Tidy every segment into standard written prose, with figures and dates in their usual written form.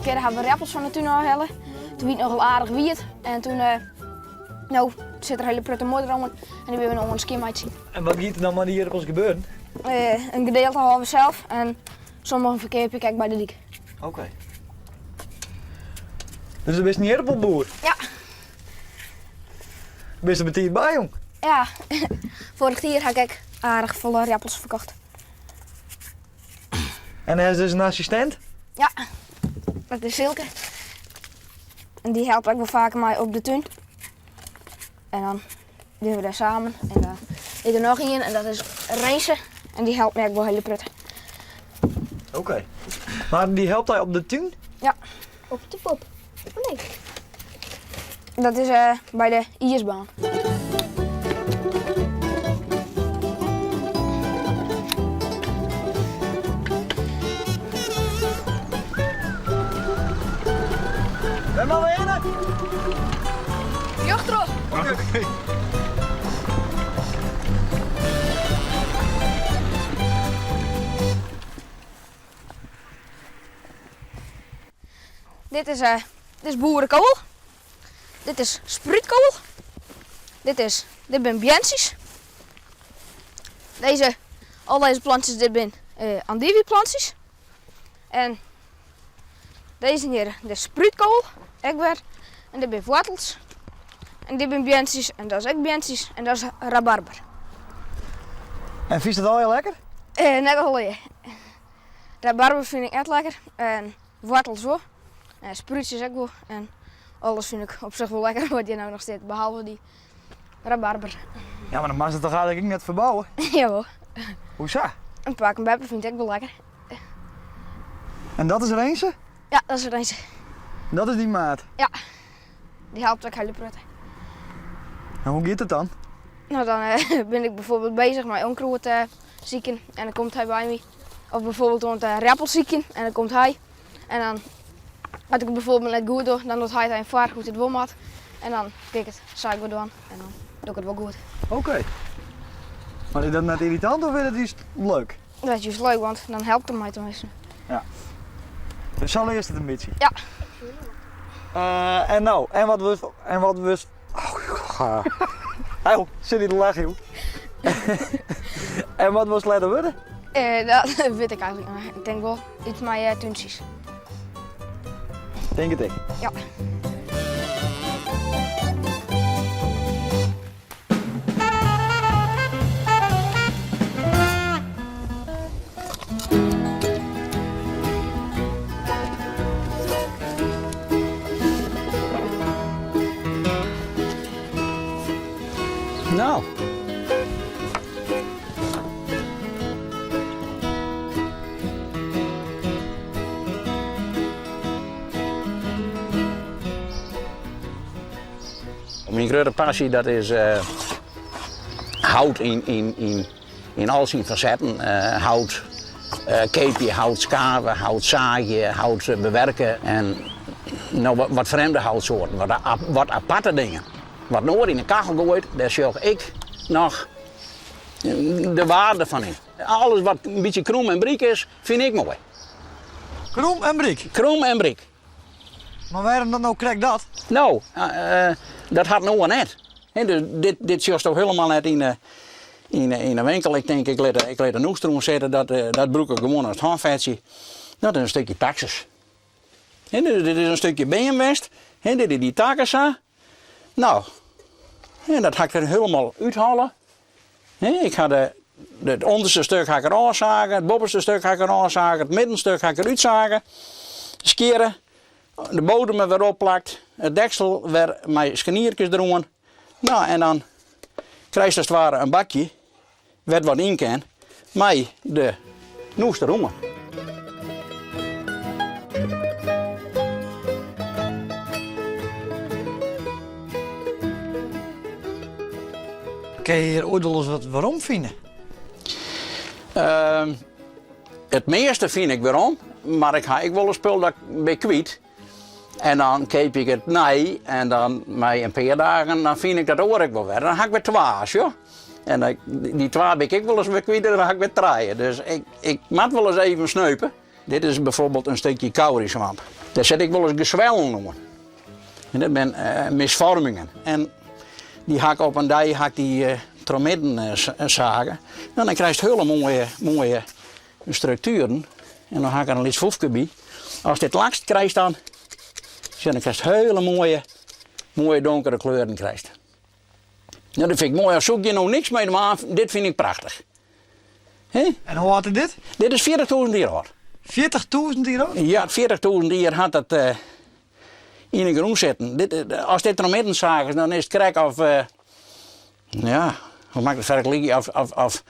kear hawwe we ierdappels fan de tún ôfhelle. Toen wie it nochal aardich wiet en toen, no sit der hiele protte modder oan en dy binne we no oan it skjinmeitsjen. En wat giet der dan mei dy ierdappels gebeuren? In gedeelte hâlde we sels en sommigen ferkeapje ik ek by de dyk. Oké. Dus do bist in ierdappelboer? Ja. Bist der betiid by, jong? Ja, foarich jier ha ik ek aardich folle ierdappels ferkocht. En hast dus in assistint? Ja, dat is Silke. En dy helpt ek wol faker mei op de tún. En dan dogge we dêr samen. En dan is der noch ien en dat is Rinse. En dy helpt my ek wol hiele protte. Oké. Mar dy helpt dy op de tún? Ja. Op de pop. Oh nee. Dat is by de iisbaan. Wêr moatte we hinne? Rjochtroch. Oké. Dit is, uh, dit is boerenkool. Dit is sprútkoal. Dit is, dit binne beantsjes. Deze, al deze plantjes, dit binne uh, andijvie-plantjes. En deze hier, de sprútkoal, ek wer. En dit binne woartels. En dit binne beantsjes en dat is ek beantsjes en dat is rabarber. En fynst it allegear lekker? Uh, net allegear. Rabarber fyn ik net lekker en woartels wol. En sprútsjes ek wol. En alles fyn ik op sich wol lekker wat hjir no noch stiet, behalve dy rabarber. Ja, mar dan moatst it toch eigentlik ek net ferbouwe? Jawol. Hoesa? In pak en beppe fynt ik ek wol lekker. En dat is Rinse? Ja, dat is Rinse. Dat is dyn maat? Ja. Dy helpt ek hiele protte. En hoe giet it dan? No, dan bin ik bijvoorbeeld bezich mei onkroed sykjen en dan komt hy by my. Of bijvoorbeeld oan it ierdappels sykjen en dan komt hy. En dan, as ik it bijvoorbeeld net goed doch, dan docht hy it even foar hoe't it wol moat. En dan kin ik it sa ek wol dwaan en dan doch ik it wol goed. Oké. Mar is dat net yrritant of is dat júst leuk? Dat is júst leuk, want dan helpt er my tenminsten. Ja. Dus sa learst it in bytsje? Ja. Uh, en no, en wat wurdst, en wat wurdst, oh, oh, sit dy te lachen, joh. en wat wolst letter wurde? Uh, dat wit ik eigentlik net. Ik tink wol iets mei uh, túntsjes. Tink it ek. Ja. No. Myn grutte passy dat is hout yn al syn fasetten. Hout keapje, hout skave, hout saagje, hout bewerke en no wat frjemde houtsoarten, wat aparte dingen. Wat in oar yn de kachel goait, dêr sjoch ik noch de waarde fan yn. Alles wat in bytsje krûm en bryk is, fyn ik moai. Krûm en bryk? Krûm en bryk. Mar wêrom dan no krekt dat? No, dat hat in oar net. Dus dit, dit sjochsto hielendal net yn de, yn de, yn de winkel. Ik tink, ik lit, ik lit in noester oan sitte, dat, dat brûk ik gewoan as hânfetsje. Dat is in stikje taxus. Dus dit is in stikje beam west. Dit is dy takken sa. No, en dat ha ik der hielendal úthelle. Ik ha de, it ûnderste stik ha ik der ôfsage, it boppeste stik ha ik der ôfsage, it middenstik ha ik der útsage. Skjirre, de bodem wer opplakt, it deksel wer mei skarnierkes deroan. No, en dan krijst as it ware in bakje wêr't wat yn kin mei de noester oan. Kinne je hjir oait wolris wat werom fine? Ehm, it measte fyn ik werom, mar ik ha ek wol in spul dat ik bin kwyt. En dan keapje ik it nij en dan mei in pear dagen dan fyn ik dat oar ek wol wer. Dan ha ik wer twa, sjoch. En dan, dy twa bin ik ek wolris wer kwyt en dan ha ik wer trije. Dus ik, ik moat wolris even sneupe. Dit is bijvoorbeeld in stikje kauryswamp. Dêr set ik wolris gezwellen oan. En dat binne misfoarmingen. En dy ha ik op in dei ha ik dy trochmidden sage. No, dan krijst hiele moaie, moaie struktueren. En dan ha ik der in lyts foefke by. Ast dit lakst krijst dan, sjoch, dan krijst hiele moaie, moaie donkere kleuren krijst. No, dat fyn ik moai. Al soe ik hjir no niks mei dwaan, dit fyn ik prachtich. Hè? En hoe âld is dit? Dit is 40.000 jier âld. 40.000 jier âld? Ja, 40.000 jier hat dat yn de grûn sitten. Dit, ast dit trochmidden sagest, dan is it krekt of, ja, hoe moat ik it fergelykje, of, of, of,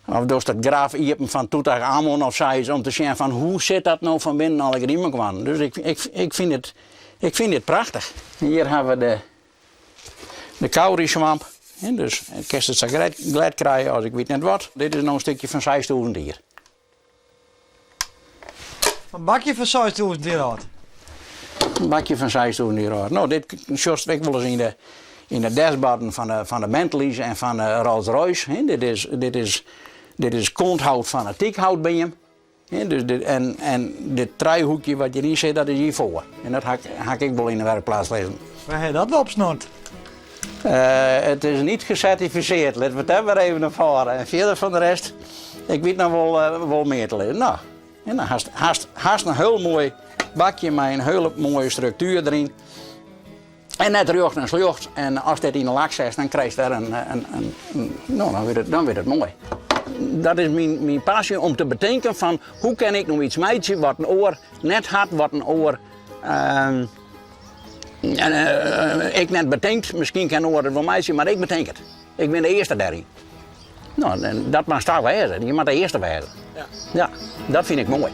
of dochst it graf iepen fan Tutankhamon of sayts, om te sjen fan hoe sit dat no fan binnen allegear yn mekoar. Dus ik, ik, ik, fyn it, ik fyn dit prachtich. Hjir ha we de De kauryswamp, dus kinst it sa glêd krije as ik wit net wat. Dit is no in stikje fan 6000 jier. In bakje fan 6000 jier âld? In bakje fan 6000 jier âld. No, dit sjochst ek wolris yn de, yn de dashboarden fan de, fan de Bentleys en fan de Rolls Royce. Dit is, dit is, dit is konthout fan in teakhoutbeam. Dus dit, en, en dit trijehoekje wat hjiryn sit, dat is ivoar. En dat ha ik, ha ik ek wol yn de werkplaats lizzen. Wêr ha je dat opsnord? It is niet gecertificeerd, litte we it dêr mar even op hâlde. En fierder fan de rest, ik wit noch wol, wol mear te lizzen. No, en dan hast, hast, hast in hiel moai bakje mei in hiele moaie struktuer deryn. En net rjocht en sljocht. En ast dit yn de lak setst, dan krijst dêr in, in, in, no, dan wurdt it, dan wurdt it moai. Dat is myn, myn pasje om te betinken fan hoe kin ik no iets meitsje wat in oar net hat, wat in oar uh, ik net betinkt. Miskien kin in oar it wol meitsje, mar ik betink it. Ik bin de earste dêryn. No, en dat moatst wêze. Je moatte de earste wêze. Ja. Ja, dat fyn ik moai.